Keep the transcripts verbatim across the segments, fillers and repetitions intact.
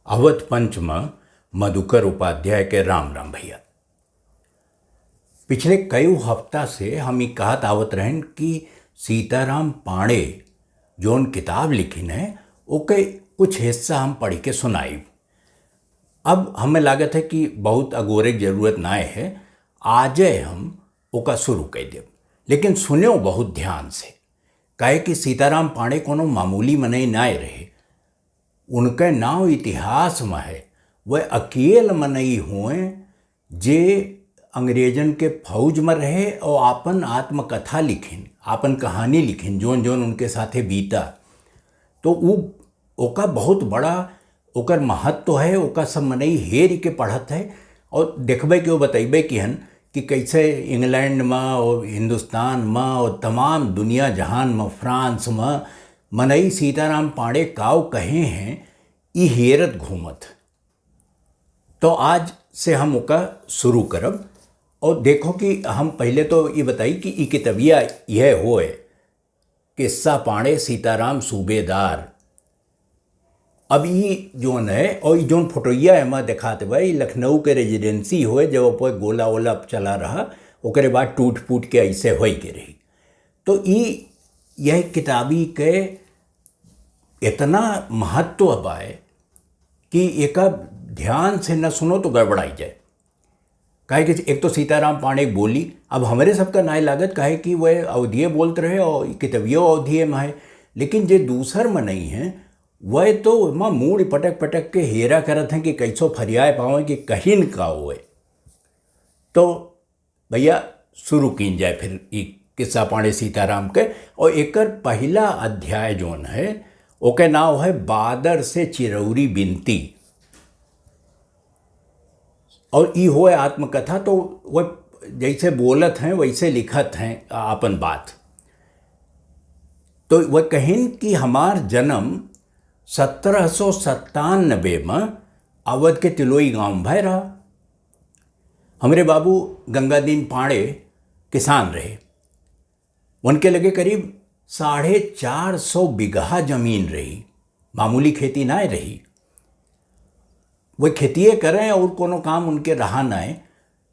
अवध पंच म मधुकर उपाध्याय के राम राम भैया। पिछले कई हफ्ता से हम ई कहत आवत रहन कि सीताराम पांडे जौन किताब लिखिन है, ओके कुछ हिस्सा हम पढ़ के सुनाइब। अब हमें लागत है कि बहुत अगोरे के जरूरत नाय है, आजे हम ओका शुरू कर देब, लेकिन सुन्यो बहुत ध्यान से, काहे कि सीताराम पांडे कोनो मामूली मनई नाय रहे। उनके नाव इतिहास में है। वह अकेल मनई हुए जे अंग्रेजन के फौज में रहे और आपन आत्मकथा लिखिन, आपन कहानी लिखिन, जौन जौन उनके साथे बीता। तो उ, ओका बहुत बड़ा, ओकर महत्व है, ओका सब मनई हेर के पढ़त है। और देखबे कि वो बतैबे किहन कि कैसे इंग्लैंड में और हिंदुस्तान में और तमाम दुनिया जहान में, फ्रांस में, मनई सीताराम पांडे काव कहे हैं, ई हेरत घूमत। तो आज से हम ओका शुरू करब। और देखो कि हम पहले तो ई बताई कि ई कितबिया यह होए, किस्सा पांडे सीताराम सूबेदार। अब ई जौन है, और ई जौन फोटोइया एमा देखात बा, ई लखनऊ के रेजिडेंसी होए, जब ओपे गोला वोला चला रहा, ओकरे बाद टूट फूट के ऐसे होई के रही। तो ई यह किताबी के इतना महत्व बाय कि एका ध्यान से न सुनो तो गड़बड़ाई जाए। काहे कि एक तो सीताराम पांडे बोली, अब हमरे सबका नाय लागत, काहे कि वह अवधिये बोलत रहे और कितबियो अवधिये में है, लेकिन जे दूसर मनई हैं, वह तो एमा मूड़ पटक पटक के हेरा करत हैं कि कैसो फरियाए पावे कि कहिन का होए। तो भैया, शुरू कीन जाए फिर ई किस्सा पांडे सीताराम के। और एकर पहिला अध्याय जौन है, ओके नाव है बादर से चिरौरी बिनती। और ई होए आत्मकथा, तो वह जैसे बोलत हैं वैसे लिखत हैं आपन बात। तो वह कहिन कि हमार जन्म सत्रह सौ सत्तानबे में अवध के तिलोई गांव में भय रहा। हमरे बाबू गंगादीन पांडे किसान रहे। उनके लगे करीब साढ़े चार सौ बीघा जमीन रही। मामूली खेती नाय रही। वो खेतिये करें और कोनो काम उनके रहा नाय,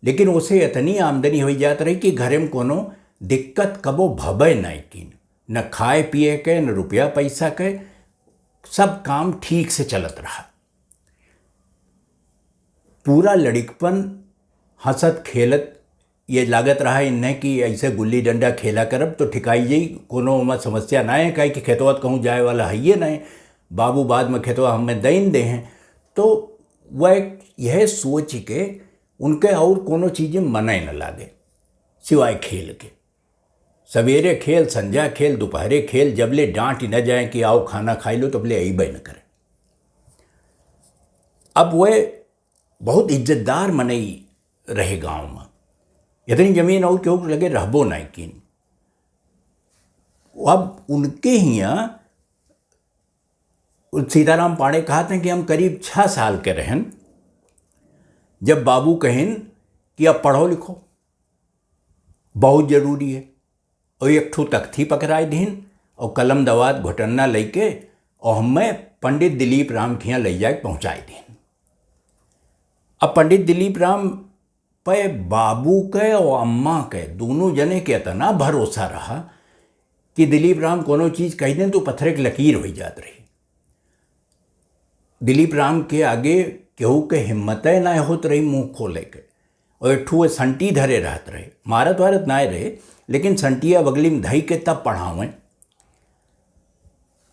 लेकिन ओसे इतनी आमदनी होई जात रही कि घरे में कोनो दिक्कत कबो भबे नाय कीन। न खाए पिए के, न रुपया पैसा के, सब काम ठीक से चलत रहा। पूरा लड़िकपन हंसत खेलत ये लागत रहा इन्हें कि ऐसे गुल्ली डंडा खेला करब तो ठिकाई जाई, कोनो ओमा समस्या ना है, काहे कि खेतवा त कहूँ जाए वाला हइये ना है। बाबू बाद में खेतवा हमें दइन दे हैं। तो वह यह सोच के उनके और कोनो चीजें मने न लागे सिवाय खेल के। सवेरे खेल, संझा खेल, दोपहरे खेल, जब ले डांट न जाए कि आओ खाना खाई लो, तब ले अइबे न करे। अब वह बहुत इज्जतदार मनई रहे गांव में। इतनी जमीन और केहू के लगे रहबो नाय कीन। अब उनके हियाँ सीताराम पांडे कहत हैं कि हम करीब छह साल के रहन, जब बाबू कहिन कि अब पढ़ो लिखो, बहुत जरूरी है। और एक ठो तख्ती पकड़ाए दीन और कलम दवात घोटन्ना लेके और हमें पंडित दिलीप राम के यहाँ ले जाके पहुँचाए दीन। अब पंडित दिलीप राम पे बाबू के और अम्मा के, दोनों जने के इतना भरोसा रहा कि दिलीप राम कोनो चीज कह दें तो पत्थर के लकीर हो जात रही। दिलीप राम के आगे केहू के हिम्मते ना होत रही मुंह खोले के। और एक ठो संटी धरे रहत रहे, मारत वारत ना रहे, लेकिन संटिया बगली में धई के तब पढ़ावें।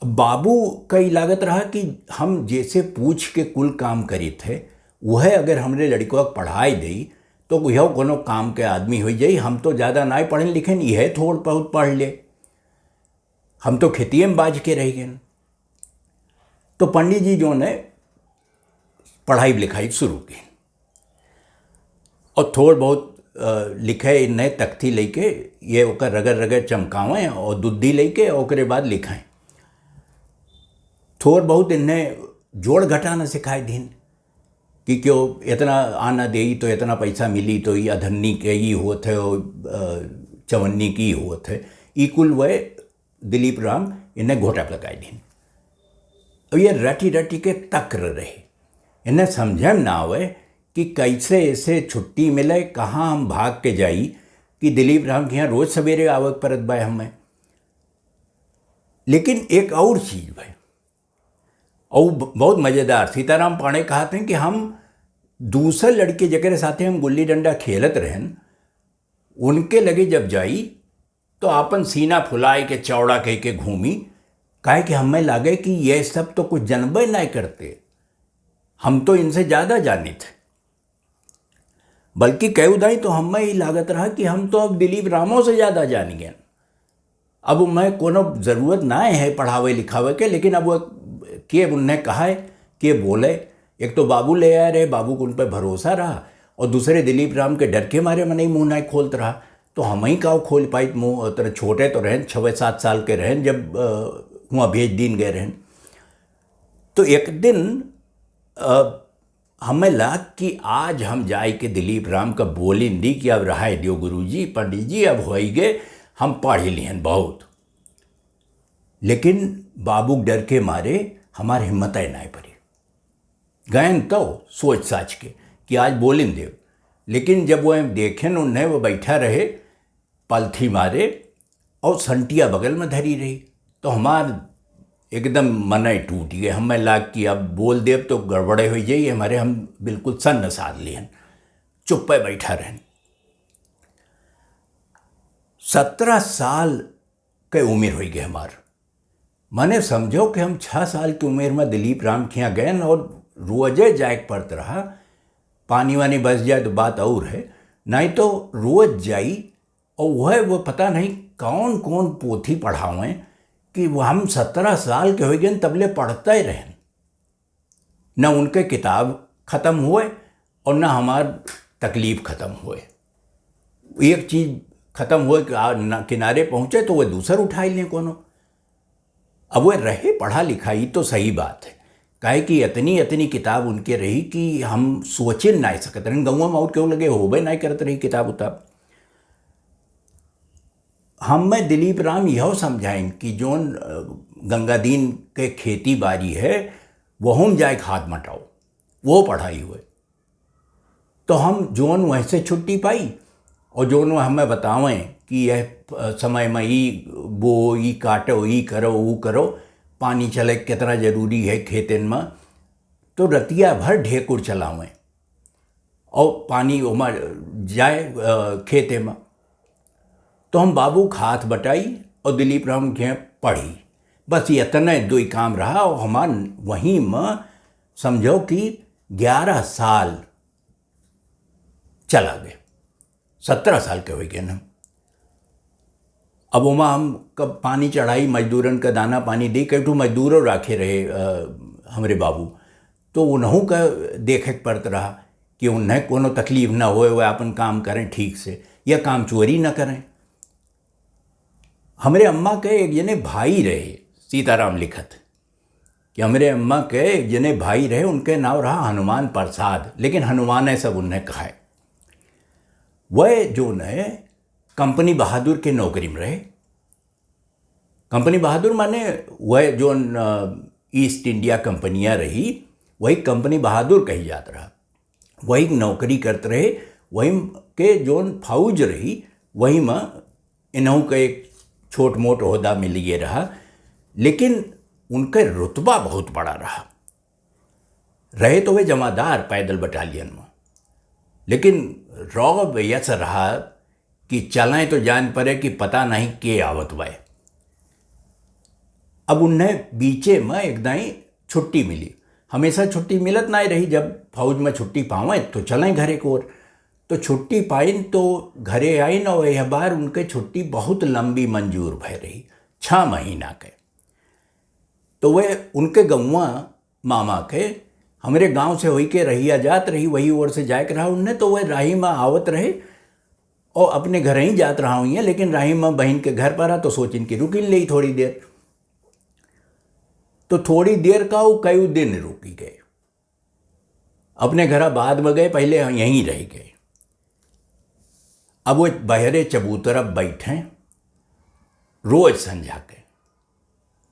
बाबू का ई लागत रहा कि हम जैसे पूछ के कुल काम करीत है, वह अगर हमरे लड़कवा के पढ़ाई देई, तो यह कोनो काम के आदमी हो जाई। हम तो ज़्यादा ना पढ़े लिखे, यह थोड़ बहुत पढ़ ले, हम तो खेतिए में बाज के रह गए। तो पंडित जी जो ने पढ़ाई लिखाई शुरू की और थोड़ बहुत, अ, लिखे, इन्हें तख्ती लेके ये ओकर रगड़ रगड़ चमकावें और दुद्धी लेके ओकरे बाद लिखाएं। थोड़ बहुत इन्हें जोड़ घटाना सिखाए दीन कि क्यों इतना आना देई तो इतना पैसा मिली, तो ई अधन्नी के ई होत है, और, अ, चवन्नी की होत है। ई कुल वह दिलीप राम इन्हें घोटा लगाए दीन। अब ये रटी रटी के तक्र रहे। इन्हें समझे में ना आवे कि कैसे ऐसे छुट्टी मिले, कहाँ हम भाग के जाई कि दिलीप राम के यहाँ रोज सवेरे आवे के परत बा हमें। लेकिन एक और चीज भाई, और ब-, बहुत मजेदार, सीताराम पांडे कहते हैं कि हम दूसर लड़के जेकरे साथे हम गुल्ली डंडा खेलत रहन, उनके लगे जब जाई तो आपन सीना फुलाए के चौड़ा कह के घूमी, काहे कि हमें लागे कि ये सब तो कुछ जनबे नहीं करते, हम तो इनसे ज्यादा जानित है। बल्कि कई उदाई तो हमें ही लागत रहा कि हम तो अब दिलीप रामो से ज्यादा जान गए। अब मैं कोनो जरूरत ना है पढ़ावे लिखावे के, लेकिन अब वो के उन्हें कहा है, के बोले, एक तो बाबू ले आए रहे, बाबू को उन पर भरोसा रहा, और दूसरे दिलीप राम के डर के मारे मनई मुंह ना खोलत रहा। तो हम ही का खोल पाई मुंह, उतरे छोटे तो रहन, छवे सात साल के रहन जब, अ, वहाँ भेज दीन गए रहन। तो एक दिन, अ, हमें लाग कि आज हम जाए के दिलीप राम का बोलिन दी कि अब रहाए दियो गुरुजी, पंडित जी, अब होई गए, हम पढ़ लिहन बहुत। लेकिन बाबू के डर के मारे हमार हिम्मत ही नहीं पड़ी। गयन तो सोच साच के कि आज बोलिन देव, लेकिन जब वो देखेन उन्हें, वो बैठा रहे पलथी मारे और संटिया बगल में धरी रही, तो हमार एकदम मनई टूट गए। हमें लाग कि अब बोल देव तो गड़बड़े हो जाई, हमारे हम बिल्कुल सन्न साध लिहन, चुप्पे बैठा रहन। सत्रह साल के उम्र हो गए हमार। मने समझो कि हम छह साल की उम्र में दिलीप राम के यहाँ गए और रोजे जाए के पड़त रहा। पानी वानी बस जाए तो बात और है, नहीं तो रोज जाई और वह, वो पता नहीं कौन कौन पोथी पढ़ावें कि वो हम सत्रह साल के हो गए तबले पढ़ते ही रहन। न उनके किताब खत्म हुए और न हमार तकलीफ खत्म हुए। एक चीज खत्म हुए कि आ, न, किनारे पहुँचे तो वह दूसर उठाई लें कोनो। अब वह रहे पढ़ा लिखा, ई तो सही बात है, काहे कि इतनी, इतनी किताब उनके रही कि हम सोचे ना सकत रहन। गौवा में और केहू लगे होबे ना करत रही किताब उताब। हम में दिलीप राम यह समझाइन कि जोन, अ, गंगादीन के खेती बाड़ी है, वहू में जाए के हाथ मटाओ, वो पढ़ाई हुए। तो हम जोन वहीं से छुट्टी पाई और जोन वह हमें बतावें कि यह, अ, समय में ई बो, ई काटो, ई करो, ऊ करो, पानी चले कितना जरूरी है खेतन में, तो रतिया भर ढेकुर चलावें और पानी ओमा जाए, अ, खेते में। तो हम बाबू के हाथ बटाई और दिलीप राम के पढ़ी। बस ये इतने दो ही काम रहा और हमार वहीं में समझो कि ग्यारह साल चला गए, सत्रह साल के हो गए ना। अब ओमा हम कब पानी चढ़ाई, मजदूरन का दाना पानी दी, कई ठो मजदूरों राखे रहे, अ, हमरे बाबू, तो उन्हों का देखे के पड़त रहा कि उन्हें कोनो तकलीफ ना होए, वह अपन काम करें ठीक से, या काम चोरी ना करें। हमरे अम्मा के एक जने भाई रहे, सीताराम लिखत, कि हमरे अम्मा के एक जने भाई रहे, उनके नाम रहा हनुमान प्रसाद, लेकिन हनुमाने सब उन्हें कहाए। वह जो न कंपनी बहादुर के नौकरी में रहे। कंपनी बहादुर माने वह जो न ईस्ट इंडिया कंपनियां रही, वही कंपनी बहादुर कही जात रहा। वही नौकरी करत रहे, वही के जोन फौज रही, वही में इन्हों का एक छोट मोट ओहदा मिल गए रहा, लेकिन उनका रुतबा बहुत बड़ा रहा। रहे तो वे जमादार पैदल बटालियन में, लेकिन रौब ऐसा रहा कि चलें तो जान पड़े कि पता नहीं के आवत बाए। अब उन्हें बीचे में एक दाई छुट्टी मिली। हमेशा छुट्टी मिलत नहीं रही, जब फौज में छुट्टी पावें तो चलें घरे को ओर। तो छुट्टी पाइन तो घरे आइन और यह बार उनके छुट्टी बहुत लंबी मंजूर भय रही, छः महीना के। तो वे उनके गौवा मामा के हमरे गांव से होई के रहिया जात रही, वही ओर से जाए के रहा उन्हें, तो वह राही में आवत रहे और अपने घर ही जात रहा हुई है, लेकिन राही में बहन के घर पर आ तो सोचिन कि रुकिन ले थोड़ी देर। तो थोड़ी देर का वो कई दिन रुकी गए, अपने घर बाद में गए, पहले यहीं रह गए। अब वो बहरे चबूतरा बैठे रोज संझा के,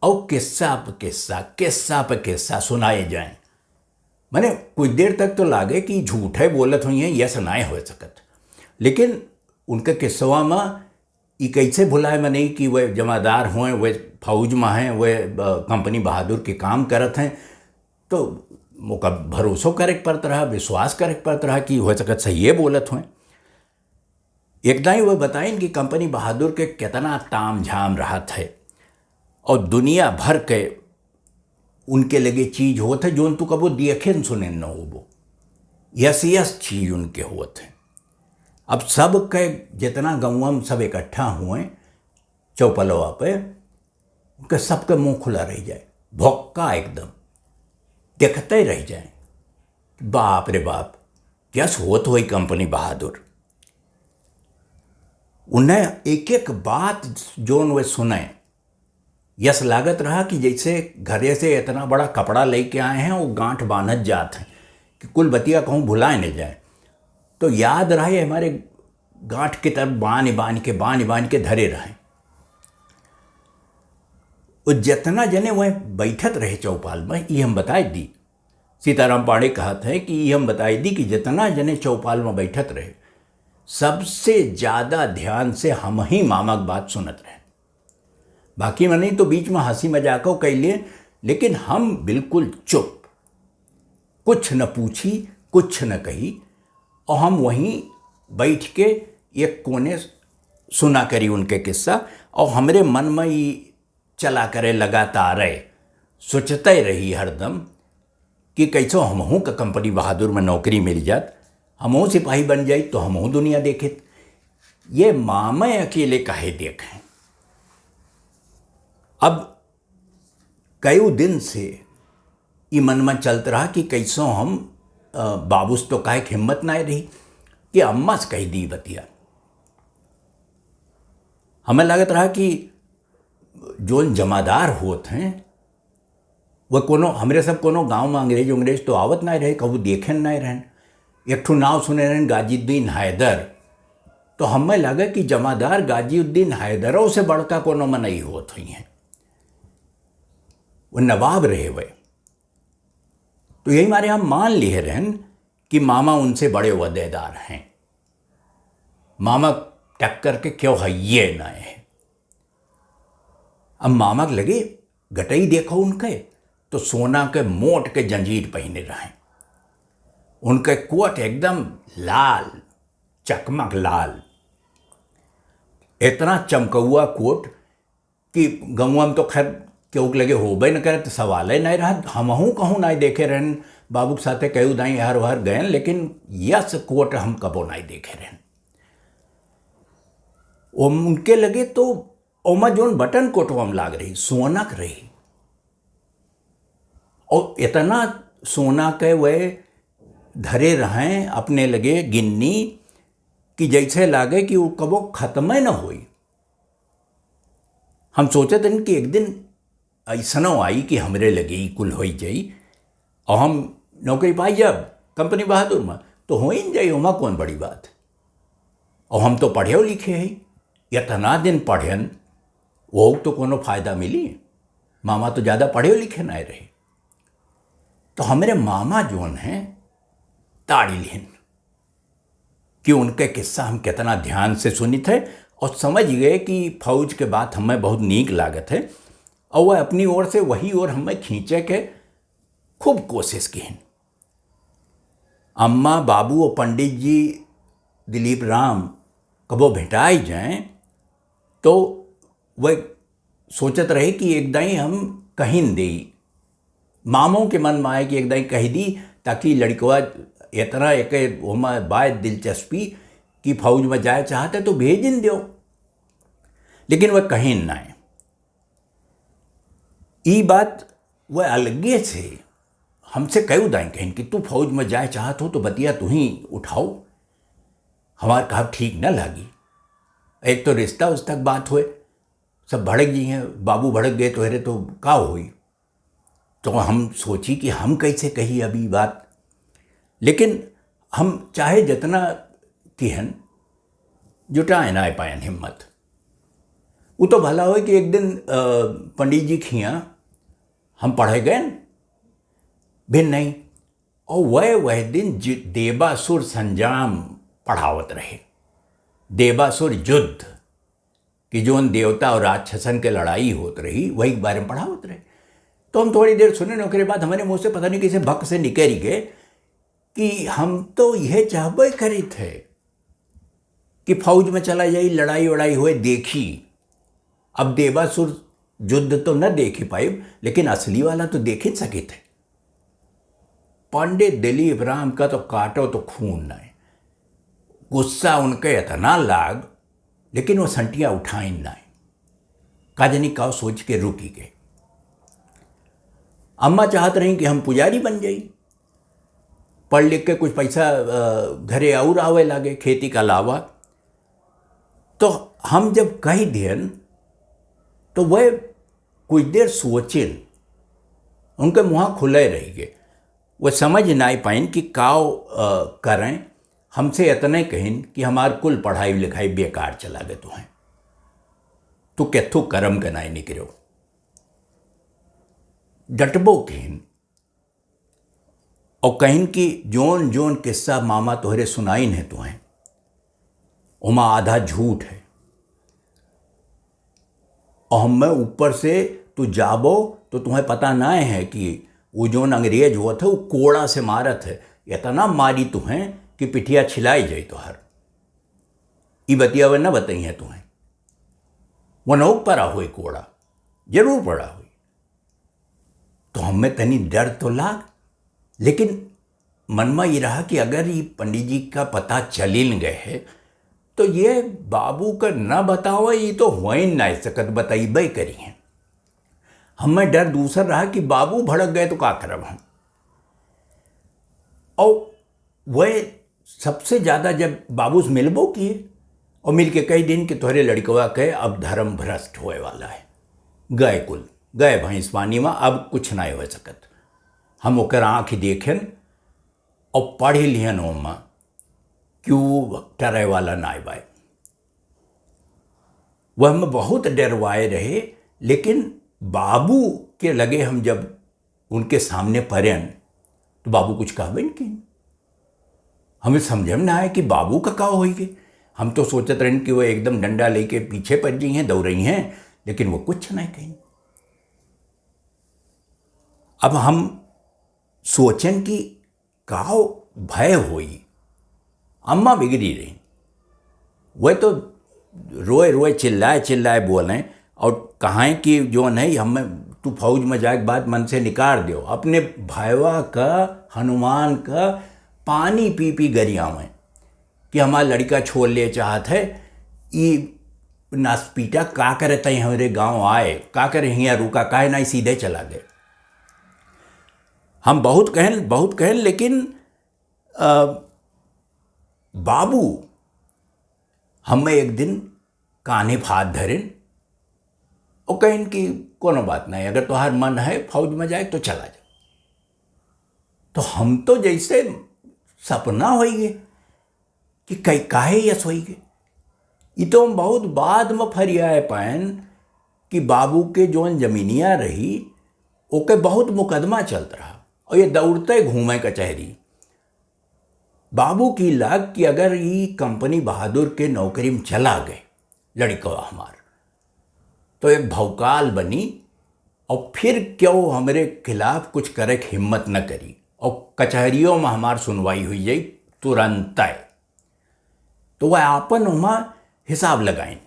और किस्सा पे किस्सा, किस्सा पे किस्सा सुनाए जाएं। मने कुछ देर तक तो लागे कि झूठै बोलत होइहैं, यस नाय होइ सकत। लेकिन उनके किस्सवा मा ई कैसे भुलाए मनई कि वह जमादार होएँ, वह फौज मा हैं, वह, अ, कंपनी बहादुर के काम करत हैं, तो ओका भरोसो करेक परत रहा, विश्वास करेक परत रहा कि होइ सकत सहिए बोलत होएँ। एक दाईं वह बताइन कि कंपनी बहादुर के केतना ताम झाम रहत है और दुनिया भर के उनके लगे चीज होत है, जौन तू कबो देखेन सुनेन न होबो। यस यस चीज उनके होत है। अब सब के, जितना गउँवा मा सब इकट्ठा होएँ चौपलवा पे, उनके सबके मुँह खुला रहि जाए, भौक्का एकदम, देखते रहि जाएँ, बाप रे बाप, यस होत होई कंपनी बहादुर। उन्हें एक एक बात जौन वे सुने, यस लागत रहा कि जैसे घरे से इतना बड़ा कपड़ा लइके आए हैं, वो गांठ बान्हत जात हैं कि कुल बतिया कहूँ भुलाए न जाए। तो याद रहे, हमारे गांठ की तरफ बान्ह बान्ह के, बान्ह बान्ह के धरे रहे। वो जितना जने वह बैठत रहे चौपाल मा, ये हम बताए दी, सीताराम पांडे कहत हैं कि ये हम बताए दी कि जितना जने चौपाल मा बैठत रहे, सबसे ज्यादा ध्यान से हमहीं मामा के बात सुनत रहे। बाकी मनई तो बीच मा हँसी मजाको कइ लिए, लेकिन हम बिल्कुल चुप, कुछ न पूछी, कुछ न कही, और हम वहीं बैठ के एक कोने सुना करी उनके किस्सा। और हमरे मन मा ई चला करे लगातार है, सोचते रही हरदम कि कैसो हमहूँ का कंपनी बहादुर मा नौकरी मिल जात, हमहूँ सिपाही बन जाई तो हमहूँ दुनिया देखित। ये मामा अकेले काहे देखें? अब कई दिन से ई मन मा चलत रहा कि कैसो हम, अ, बाबू से तो कहे के हिम्मत नाय रही कि अम्मा से कहि दी बतिया। हमें लागत रहा कि जौन जमादार होत हैं, वह कोनो, हमरे सब कोनो गाँव मा अंग्रेज, अंग्रेज तो आवत नाय रहे, कबू देखेन नाय रहेन। एक ठो नाव सुने रहेन गाजीउद्दीन हैदर, तो हमें लगे कि जमादार गाजीउद्दीन हैदरो से बड़का कोनो मनई होत होइहैं। वो नवाब रहे हुए। तो यही मारे हम मान लिए रहेन कि मामा उनसे बड़े ओहदेदार हैं। मामा टक्कर के केहू हइये नाय है। अब मामा के लगे गटई देखो उनके, तो सोना के मोट के जंजीर पहिने रहे। उनके कोट एकदम लाल, चकमक लाल, इतना चमकौआ कोट कि गउँवा मा तो खैर केहू के लगे होबे न करे, तो सवाले नाय रहा। हमहूँ कहूँ नाय देखे रहेन, बाबू के साथे कई दाईं एहर ओहर गएन, लेकिन यस कोट हम कबो नाय देखे रहेन। ओम-, उनके लगे तो ओमा जौन बटन कोटवा मा लाग रही, सोना के रही। और इतना सोना के वे धरे रहें अपने लगे गिन्नी कि जैसे लागे कि वो कबो खत्मे न होई। हम सोचत हन कि एक दिन ऐसनो आई कि हमरे लगे ई कुल होई जाई और हम नौकरी पाई जाब कंपनी बहादुर मा, तो होई न जाई, ओमा कौन बड़ी बात। और हम तो पढ़े लिखे हई, इतना दिन पढ़ेन, वो तो कोनो फायदा मिली? मामा तो ज्यादा पढ़े लिखे नाय रहे। तो हमरे मामा जौन हैं, ताड़ी लिहन कि उनके किस्सा हम कितना ध्यान से सुनित है और समझ गए कि फौज के बात हमें बहुत नीक लागत है और वह अपनी ओर से वही ओर हमें खींचे के खूब कोशिश किहन। अम्मा, बाबू और पंडित जी दिलीप राम कबो भेंटाई जाएं तो वह सोचत रहे कि एक दाईं हम कहिन देई। मामो के मन मा आए कि एक दाईं कहि दी, ताकि लड़कवा इतना एके ओमा बाय दिलचस्पी कि फौज मा जाए चाहत है तो भेजिन देओ, लेकिन वह कहिन नाय। ई बात वह अलगे से हमसे कई दाईं कहिन कि तू फौज मा जाए चाहत हो तो बतिया तू ही उठाओ, हमार कहब ठीक न लागी। एक तो रिश्ता उस तक बात होए, सब भड़क जी हैं, बाबू भड़क गए तो अरे तो का होई। तो हम सोची कि हम कैसे कही अब ई बात, लेकिन हम चाहे जितना किहन, जुटाए ना पायन हिम्मत। वो तो भला होए कि एक दिन, अ, पंडित जी खिया हम पढ़े गए, भिन नहीं, और वह, वह दिन जि-, देवासुर संजाम पढ़ावत रहे, देवासुर युद्ध, कि जौन देवता और राक्षसन के लड़ाई होत रही, वही के बारे में पढ़ावत रहे। तो हम थोड़ी देर सुने, ओकरे बाद हमरे मुँह से पता नहीं कैसे भक से निकरि गए कि हम तो यह चाहबे करित है कि फौज में चला जाई, लड़ाई वड़ाई होए, देखी। अब देवासुर युद्ध तो न देखि पाइब, लेकिन असली वाला तो देखि सकित है। पंडित दिलीप राम का तो काटो तो खून नाहीं। गुस्सा उनके इतना लाग, लेकिन वो संटिया उठाइन नाहीं। का जानी का सोच के रुकि गए। अम्मा चाहत रही कि हम पुजारी बन जाई, पढ़ लिख के कुछ पैसा, अ, घरे और आवे लागे खेती का अलावा। तो हम जब कहि दियन, तो वह कुछ देर सोचिन, उनके मुँह खुले रहि गए। वह समझ नाहीं पाइन कि काव, अ, करें। हमसे इतने कहिन कि हमार कुल पढ़ाई लिखाई बेकार चला गए तुहें, तू केथू करम के नाहीं निकर्यो। डटबो कहिन और कहिन कि जौन जौन किस्सा मामा तोहरे सुनाइन है तुहें, ओमा आधा झूठ है। और हमें ऊपर से तू जाबो तो तुहें पता नाहीं है कि वो जौन अंग्रेज होत है, वो कोड़ा से मारत है, इतना मारी तुहें कि पिठिया छिलाई जाई तोहर। ई बतिया वह न बताई है तुहें, वो नौक पर होई कोड़ा, जरूर पड़ा होई। तो हमें तनी डर तो लाग, लेकिन मन में ये रहा कि अगर ये पंडित जी का पता चलिन गए है, तो ये बाबू का न बतावे, ये तो होइन नाहीं सकत, बताइबे करिहें। हमें डर दूसर रहा कि बाबू भड़क गए तो का करब हम। और वह सबसे ज्यादा जब बाबू से मिलबो किए और मिल के कहि दिन कि तोहरे लड़कवा के अब धर्म भ्रष्ट होए वाला है, गए कुल, गए भैंस पानी में, अब कुछ नाहीं हो सकत। हम ओकर आँख देखेन और पढ़ लिहन ओमा कि ऊ टरे वाला नाहीं बाए। वह हमें बहुत डरवाए रहे, लेकिन बाबू के लगे हम जब उनके सामने परेन, तो बाबू कुछ कहबे न किन। हमें समझ में ना आए कि बाबू का का होई गए। हम तो सोचत रहन कि वो एकदम डंडा लेके पीछे पड़ गई हैं, दौड़ई हैं, लेकिन वो कुछ नहीं कहीं। अब हम सोचन कि काव भय होई। अम्मा बिगड़ी रही, वह तो रोए रोए चिल्लाए चिल्लाए बोलें और कहें कि जौन है, हम, तू फौज में जाए के बाद मन से निकाल दियो। अपने भयवा का, हनुमान का पानी पी पी गरियावें कि हमार लड़का छोड़ ले चाहत है, ई नासपीटा का करे तई हमरे गाँव आए, का करे हियाँ रुका, काहे नाहीं सीधे चला गए। हम बहुत कहन, बहुत कहन, लेकिन, अ, बाबू हमें एक दिन कान्हे पे हाथ धरेन और कहेन कि कोनो बात नहीं, अगर तोहार मन है फौज में जाए तो चला जा। तो हम तो जैसे सपना होई गए कि कई, काहे यस होई गए। ई तो हम बहुत बाद में फरियाए पाएन कि बाबू के जौन जमीनिया रही, ओके बहुत मुकदमा चलत रहा और ये दौड़ते घूमे कचहरी। बाबू की लाग कि अगर ई कंपनी बहादुर के नौकरी में चला गए लड़कवा हमार, तो एक भौकाल बनी और फिर क्यों हमरे खिलाफ कुछ करे के हिम्मत न करी और कचहरियों में हमार सुनवाई हुई जाई तुरंतय। तो वह आपन ओमा हिसाब लगाइन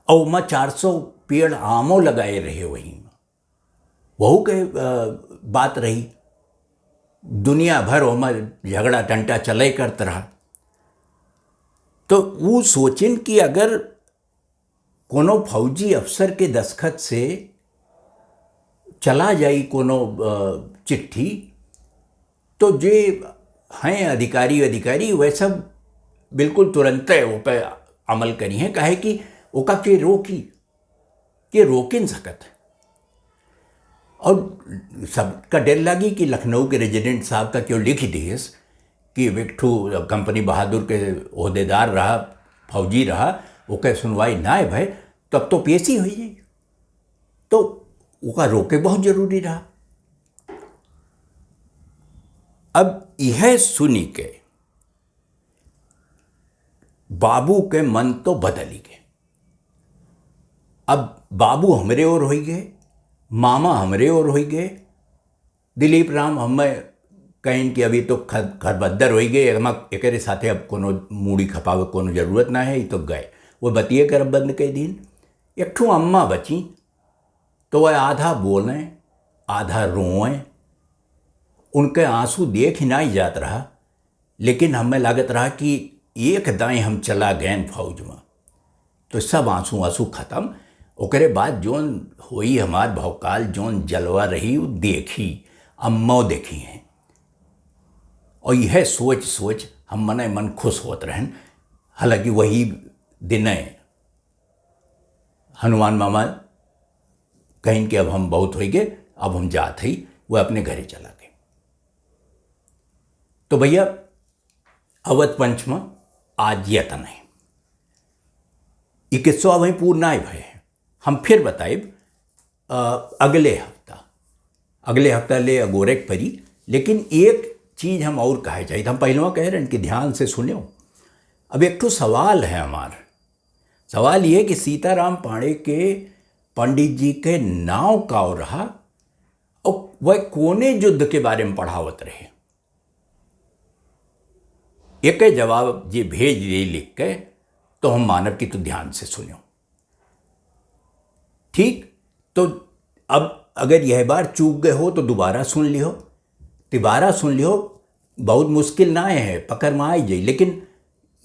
और ओमा चार सौ पेड़ आमो लगाए रहे वहीं। वहू के, अ, बात रही, दुनिया भर ओमा झगड़ा टंटा चले करत रहा। तो वो सोचिन कि अगर कोनो फौजी अफसर के दस्तखत से चला जाई कोनो, अ, चिट्ठी, तो जे हैं अधिकारी, अधिकारी वह सब बिल्कुल तुरंते वो पे अमल करी हैं, काहे कि ओका के रोकी, के रोकिन सकत है। और सबका डर लगी कि लखनऊ के रेजिडेंट साहब का क्यों लिख दिएस कि एक ठो कंपनी बहादुर के ओहदेदार रहा, फौजी रहा, ओके सुनवाई ना भय, तब तो पेशी हुई जाई। तो ओका रोके बहुत जरूरी रहा। अब यह सुनी के बाबू के मन तो बदली गए। अब बाबू हमरे ओर होई गए, मामा हमरे ओर होई गए। दिलीप राम हमें कहिन कि अभी तो खर-, खरबद्दर होई गए, एमा एकरे साथे अब कोनो मूड़ी खपावे कोनो जरूरत ना है, ई तो गए। वो बतिये करब बंद कर दीन। एक ठो अम्मा बची, तो वह आधा बोलें, आधा रोएं। उनके आंसू देख ही नाई जात रहा, लेकिन हमें लागत रहा कि एक दाएं हम चला गए फौज में, तो सब आंसू आंसू खत्म। ओकरे बाद जोन होई हमार भौकाल, जोन जलवा रही, वो देखी, अम्मो देखी हैं। और यह सोच सोच हम मने मन खुश होत रहन। हालांकि वही दिन हनुमान मामा कहिन कि अब हम बहुत होई गए, अब हम जात हई, वह अपने घरे चला गए। तो भैया, अवध पंच में आज यतन है। ई किस्सो अब वहीं पूर्ण आए भय है, हम फिर बताइब, अ, अगले हफ्ता, अगले हफ्ता ले अगोरे के परी। लेकिन एक चीज हम और कहे चाहिए, हम पहलवा कह रहे हैं कि ध्यान से सुनियो। अब एक ठो सवाल है हमार, सवाल ये कि सीताराम पांडे के पंडित जी के नाव काव रहा और वह कोने युद्ध के बारे में पढ़ावत रहे? एक जवाब जे भेज दे लिख के, तो हम मानब कि तू ध्यान से सुनियो। ठीक, तो अब अगर यह बार चूक गए हो तो दोबारा सुन लियो, तिबारा सुन लियो। बहुत मुश्किल ना है, पकड़ में आई जाई, लेकिन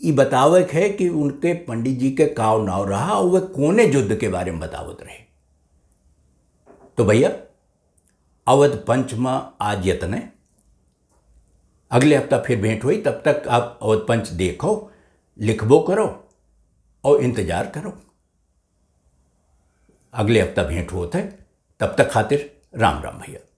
ई बतावे के है कि उनके पंडित जी के काव नाव रहा और वे कोने युद्ध के बारे में बतावत रहे। तो भैया, अवध पंच में आज यतने, अगले हफ्ता फिर भेंट होई। तब तक आप अवध पंच देखो, लिखबो करो और इंतजार करो। अगले हफ्ता भेंट होत है, तब तक खातिर राम राम भैया।